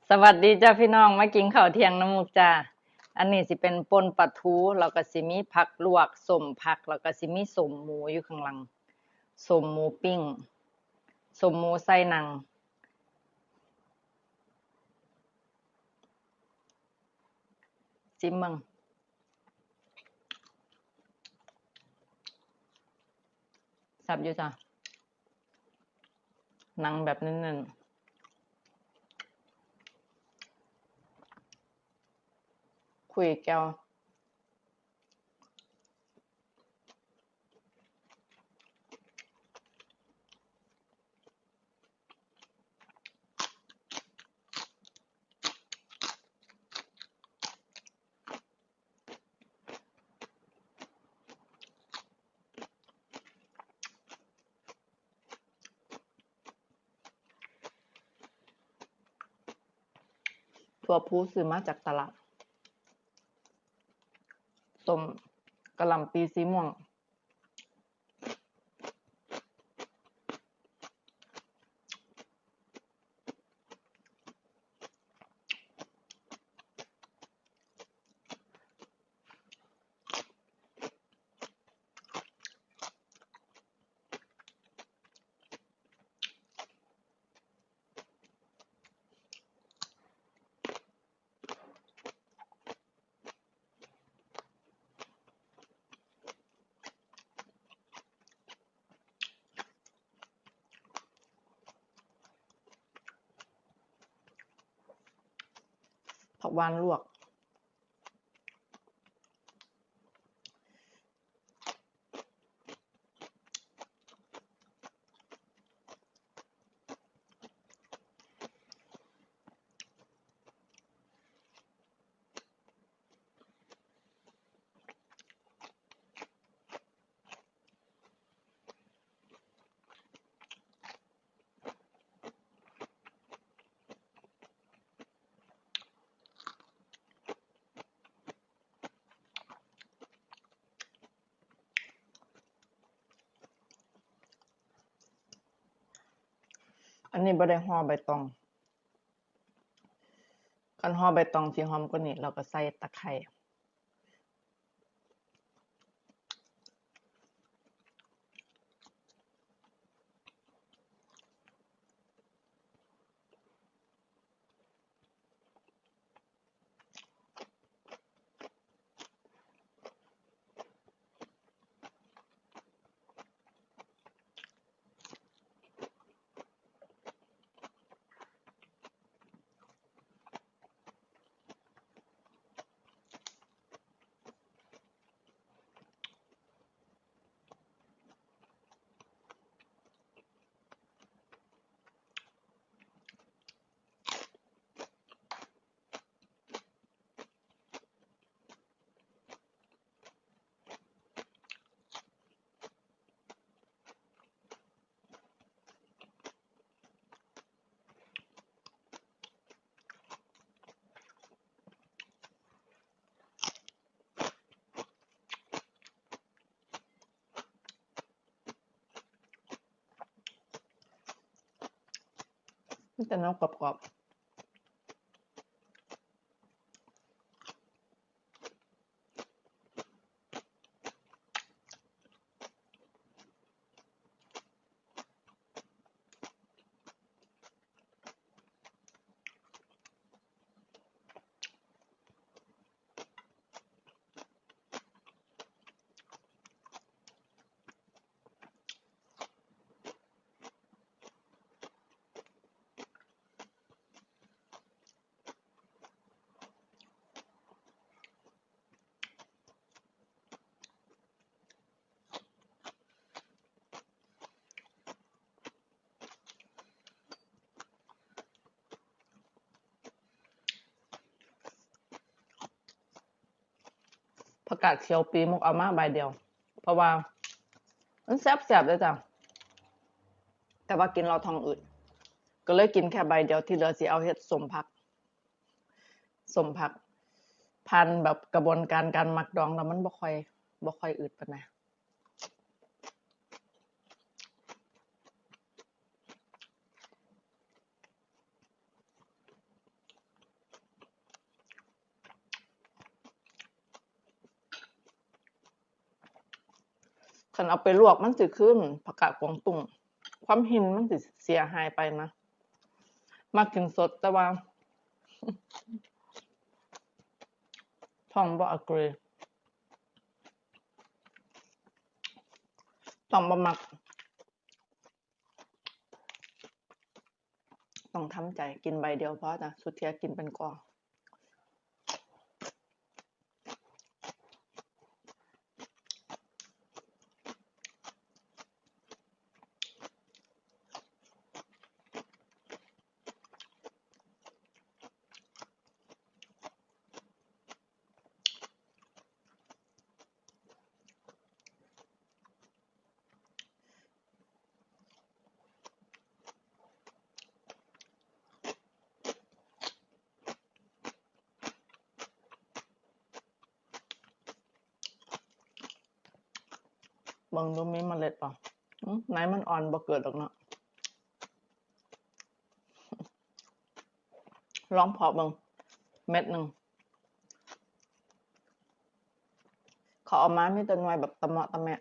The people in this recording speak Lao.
ສະຫວັດດີຈ້າພີ່ນ້ອງ ມາກິນເຂົ້າທ່ຽງນຳມຸກຈ້າ. ອັນນີ້ຊິເປັນປົ່ນປາທູ ແລ້ວກໍຊິມີຜັກລວກ ສົ້ມຜັກ ແລ້ວກໍຊິມີສົ້ມໝູຢູ່ຂ້າງຫຼັງ ສົ້ມໝູປີ້ງ ສົ້ມໝູໃສ່ໜັງ ຊີມເບິ່ງ. ແຊບຢູ່ຈ້າ ໜັງແບບແໜ້ນໆ ຄຸຍແຈ່ວ. ຖົ່ວພູຊື້ມາຈາກຕະຫຼາດ ຕົ້ມກະຫຼ່ຳປີສີມ່ວງ. ຜັກຫວານລວກ. ອັນນີ້ບໍ່ໄດ້ຫໍ່ໃບຕອງ. ຄັນຫໍ່ໃບຕອງຊິຫອມກວ່ານີ້ ແລ້ວກໍໃສ່ຕະໄຄ. ມີແຕ່ແນວກອບໆ. ຜັກກາດຂຽວປີໝົກເອົາມາໃບດຽວ ເພາະວ່າມັນແຊບໆເດ້ອຈ້າ ແຕ່ວ່າກິນແລ້ວທ້ອງອືດ ກໍເລີຍກິນແຄ່ໃບດຽວ ທີ່ເຫຼືອຊິເອົາເຮັດສົ້ມຜັກ ສົ້ມຜັກ ຜ່ານແບບກະບວນການການໝັກດອງແລ້ວ ມັນບໍ່ຄ່ອຍ ບໍ່ຄ່ອຍອືດປານໃດ. ຄັນເອົາໄປລວກມັນຊິຄື ຜັກກາດກວາງຕຸ້ງ ຄວາມຫີນມັນຊິເສຍຫາຍໄປນະ. ມັກກິນສົດ ແຕ່ວ່າ ທ້ອງບໍ່ອາກຣີ ທ້ອງບໍ່ມັກ. ຕ້ອງທຳໃຈ ກິນໃບດຽວພໍຈ້ະ ສຸດເທຍກິນເປັນກ່ອ. ເບິ່ງດູມີເມລັດບໍ່? ອືມ ໃນມັນອ່ອນ ບໍ່ເກີດດອກເນາະ. ລອງເພາະເບິ່ງເມັດໜຶ່ງ ເຂົາເອົາມາມີແຕ່ໜ່ວຍແບບຕະເໝາະຕະແໝະ.